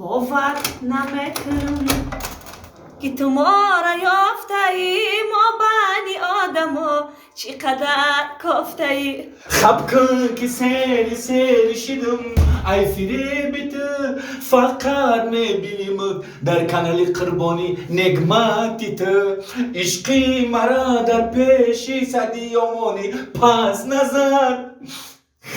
Бовар намекунам, ки ту моро ёфтаӣ, мо бани одамо чӣ қадар кофтаӣ. Хаб кун, ки сери сери шидам ай фиреби ту, фақат мебиним дар канали Қурбони Негмати ту. Ишқи мара дар пеши садиёмонӣ пас назар.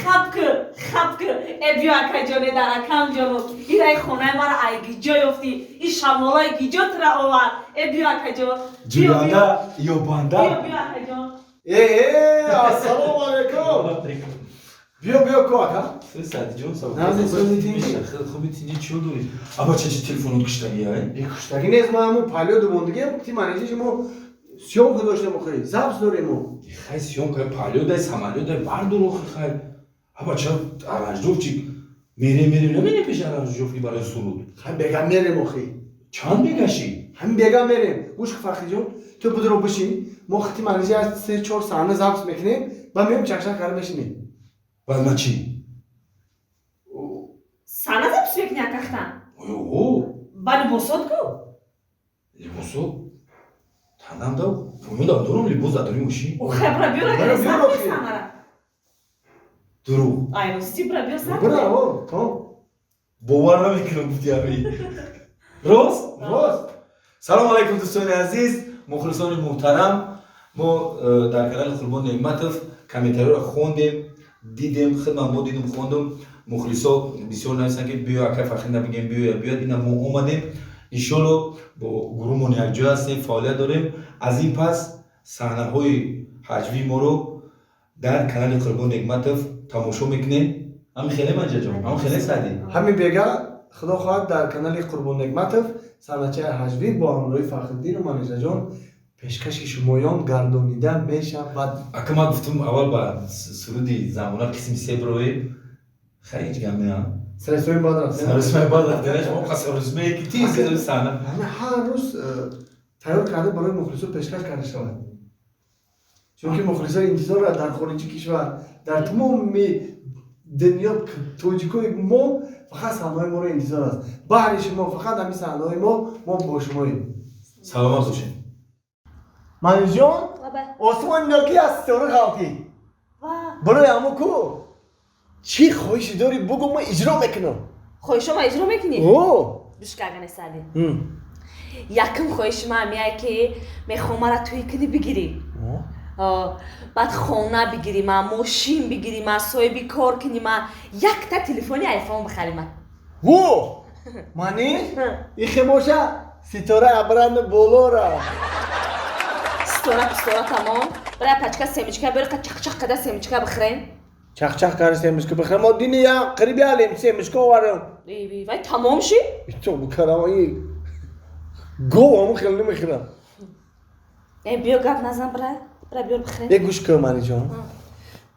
Хаб ку, хаб ку, э биё, акаҷоне, дар акам ҷону ираи хонаи мара ай гиҷо ёфтӣ, и шамолаи гиҷо тура овард. Э биё, акаҷон. Ҷӯянда ё банда. Биё, биё, акаҷон. Э, э, ассалому алайкум. Биё, биё ку, ака. Садиҷон. Нази, сӯзи тинҷи. Хуби, тинҷи, чиё дорӣ? Аба, чачи телефонот киштагӣ ай? Е, куштагӣ нест, мо ҳамун палё думондигем, ти манижи мо съёмка доштем охири, запись дорем мо. Хай, съёмка палёдай, самолёдай, бардор охи. Хай, аба, ча аранжировщик мере, мере, намере пеши аранжировки барои суруд? Хай, бега мерем охи. Чанд бегашӣ? Ҳамин бега мерем. Гӯш ки, Фархиҷон, ту будро бишин, мо хити манижи аз се чор саҳна запись мекунем, ба меем, чакчак карда мешинем. Баъд ман чӣ? Сана запись мекунӣ, акахтан? О. Ба либосот ку? Либосо танам да поёнда дорум, либос дадори мошин. Охай, бра, биёр. Бра, Акаҷон. биёр, Сар охи. самара. Дурӯғ. Ай, рости, бра, биё, сар. Бра, о, то. Бовар намекунам, гуфти ами рост. Рост. Салому алайкум, дӯстони азиз, мухлисони муҳтарам. Мо дар канали Қурбон Неъматов комментариёро хондем, дидем, хидмат мо дидем, хондум. Мухлисо бисёр нависанд, ки биё, акай Фахрина, бигем, биёя, биёяд. Ина мо омадем, иншолло, бо гурӯҳмон якҷоя ҳастем, фаъолият дорем. Аз ин пас саҳнаҳои ҳаҷвии моро дар канали Қурбон Неъматов тамошо мекунем. Ҳами хеле, Манҷаҷон, ҳам хеле, Саъдӣ. Ҳамин бега, худо хоҳад, дар канали Қурбон Негматов саҳначаи ҳаҷвӣ бо ҳамроҳи Фахриддину Манижаҷон пешкаши шумоён гардонида мешавад. Ака, ман гуфтум, аввал ба суруди замона қисми се бироем. Хай, ҳеҷ гап не. Сарисои бад рафт. Сарусмаи бад рафтенаш, мо сарусмае ки тез саҳна. Ҳама ҳар рӯз тайёр карда барои мухлисо пешкаш карда шавад, чунки мухлисо интизор дар хориҷи кишвар, дар тамоми дунё тоҷикои мо фақат саҳнаҳои моро интизор аст. Баҳри шумо фақат ҳамин саҳнаҳои мо, мо бо шумоем. Саломат бошед. Манижҷон, осмон ноки аз ситора ғалтӣ. Барои ҳамо ку, чӣ хоҳиши дорӣ, бугӯ, мо иҷро мекунам. Хоҳишома иҷро мекунӣ? О. Бишкагане, Сади. Якум хоҳиши ман ҳамияе, ки мехоҳам мара тӯй кунӣ, бигирӣ, баъд хона бигирӣ, ма мошин бигирӣ, ма соҳиби кор кунӣ, ма якта телефони айфон бихарӣ ма. Во, маниш, ихе боша, ситора абрани болора. Ситора пистора тамом. Бира, пачка семечка биёр, чақчақ када семечка бихӯрем. Чақчақ карда семечка бихӯрем. Мо дини я қариби алем семечка оварем. Вай тамом ши. То букарам, и гов ҳамун хеле намехӯрам. Э, биё, гап назан, бира, бира, биёр, бихӯрем. Е, гӯш кун, Маниҷон,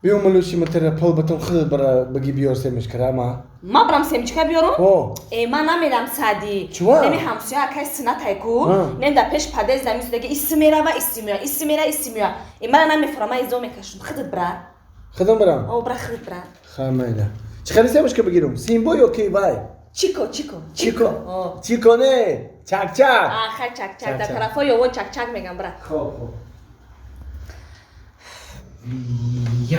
биё, малӯши матара пол батам, худ бара баги, биёр семечкара ма. Ма барам семечка биёрам? О. Э, ман намерам, Сади. Чува? Неми ҳамсоя акай синатай ку, нем дар пеш подъезд ами судаги иси мерава, иси меоя, иси мера, иси меоя. Э, мара намефурам, ман изо мекашам. Худат бира. Худам барам? О, бира, худат бира. Хай, майла. Чӣ хели семечка бигирам, симбо ё ки вай? Чико, чико. Чико. О. Чико не, чакчак. А, хай, чакчак. Дар Чакчак. тарафҳои ёвон чакчак мегам, бира. Хоб, хоб. Я.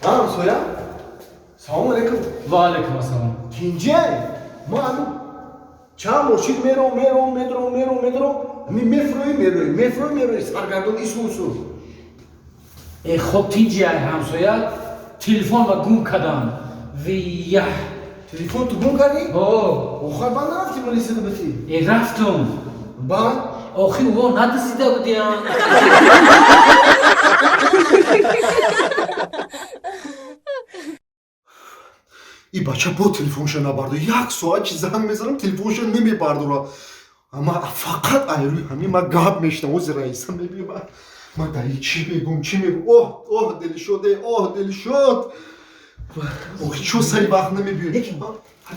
Ҳамсоя, салому алейкум. Ва алейкум ассалом. Тинҷай, ма ҳамин чанд мошин мером, мером, медром, мером, медром, ҳамин мефурӯи, мерӯи, мефурӯи, мерӯи, саргардон ису усу. Э, хоб, тинҷиай, ҳамсоя, телефон ма гум кардам, вия. Телефон ту гум кардӣ? О. Охар банд нарафтӣ милисида битӣ? Э, рафтум. Баъд? Охир во надисида будиям. И бача бо телефонша набардор. Як соат чи занг мезанам, телефонша намебардора. Ама фақат айрӯи ҳамин ма гап мешинам. Ози раиса мебима, ма дар чӣ мегум, чӣ мегум? Оҳ, оҳ, дилшод, э, оҳ, дилшод, ох, чо сари вақт намебиёй? Ту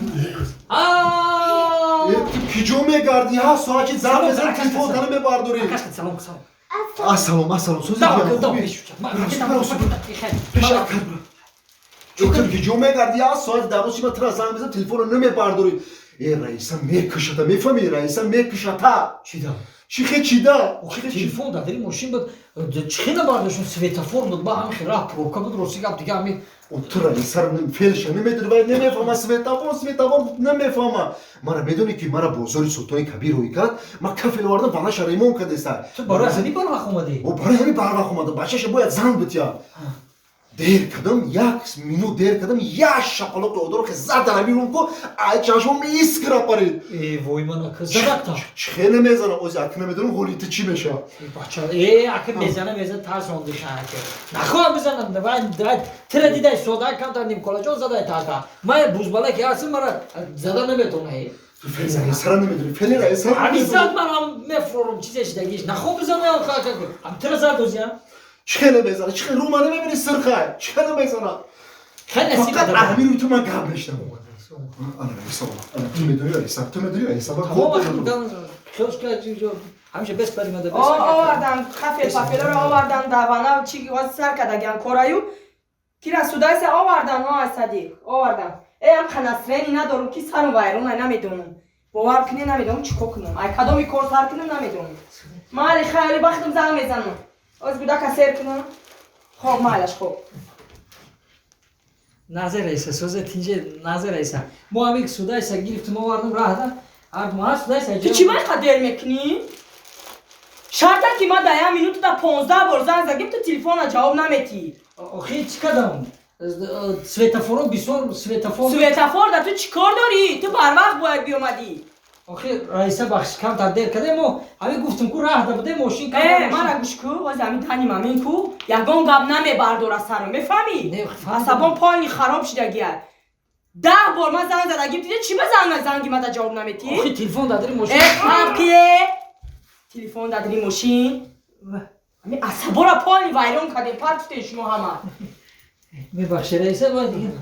киҷо мегардӣ? Ҳафт соат чи занг мезанам, телефон намебардорӣ. Салом, салом. Ассалом, ассалом. Ту киҷо мегардӣ? Ҳафт соат дар рӯзи ман тура занг мезанам, телефонро намебардорӣ. Э, раиса мекушата, мефаҳмӣ? Раиса мекушата. Чида? Чӣ хе чида? Телефон дар дари мошин буд. Чӣ хе набардоштум? Светофор буд, ба ҳамин раҳ пробка буд, рости гап дига ҳамин. Ту раисаро фелша намедонӣ, вай намефаҳма светофор, светофор намефаҳма. Мара медонӣ ки мара бозори Султони Кабир рӯй кард, ман кафел овардам, ванаша ремонт кардеста. Ту барои ҳамин барвақт омадӣ? О, барои ҳамин барвақт омадам. Бачаша бояд занг битя. Дер кардам, як минут дер кардам, як шапалоқи одоро хе зад дар ҳамин румко, ай чашмом искра парид. Э, вой ман ака задакта. Чӣ хеле мезанам, ози ака намедонам ҳоли ту чӣ мешавад. Бача, э, ака мезана, мезана тарсонди ака. Нахоҳам бизанам, давай, давай, тира дидай сода камтар нимколаҷон задай тарта. Ман бузбала ки ҳастам, мара зада наметонай. Ту фели раисара намедонӣ, фели раисара. Ҳамин зад ман ҳам мефурорам чизе шидагиш. Нахоҳам бизанам, ака. Ҳам тира зад озиям. Чӣ хеле мезана, чӣ хеле рӯ мана мебинӣ сирхай, чӣ хеле мезана. Хеле насиб Фақат ҳамин рӯи ту ман гап мешнавам. Ана раиса, ана ту медонӣ раиса, ту медонӣ раиса, ман Тамом ҳамеша бес паримада бес. Овардан кафел пафелоро овардан давана чи сар кардагиан кораю кира судайса овардан ҳо Садиқ овардан. Э ам ханасрени надорум ки сарум вайрон ай намедонам. Бовар кунӣ намедонам чӣ кор кунам. Ай кадоми кор сар кунам намедонам. Майли хайли бахтам занг мезанам. Оз гудака сер кунам. Хоб майлаш хоб. Назар раиса, сӯзе тинҷе Назар раиса. Мо ҳамин судайса гирифтум овардам раҳда. Ма судайса Ту чӣ май қадер мекунӣ? Шарта ки ма да як минуту да 15 бор занг задим, ту телефона ҷавоб наметӣ. Охи чӣ кардам? Светофоро бисёр светофор. Светофор да ту чӣ кор дорӣ? Ту барвақт бояд биомадӣ. Охи раиса бахш камтар дер кардем, мо ҳамин гуфтум ку раҳда будем мошин. Э, мара гӯш ку, оз ҳамин дани мамин ку, ягон гап намебардора саром, мефаҳмӣ? Асабон полни хароб шидагия. 10 бор ман занг задагим, тиде чӣ ба занги мада ҷавоб наметӣ? Охи телефон дар дари мошин. Э, фарқие? Телефон дар дари мошин. Ҳамин асабора полни вайрон кардем, партуфтем шумо ҳама. Мебахшед раиса, бояд дига.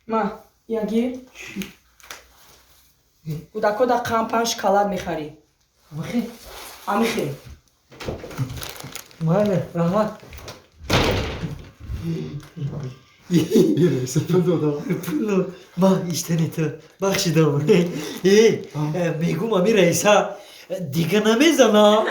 Ма, ягир. Кӯдако да қанд панҷ шоколад мехарӣ. Амихе? Амихе. Майли, раҳмат. Раиса пул додам. Пул ма иштани ту бахшидам. Э, мегум ами раиса дига намезанам.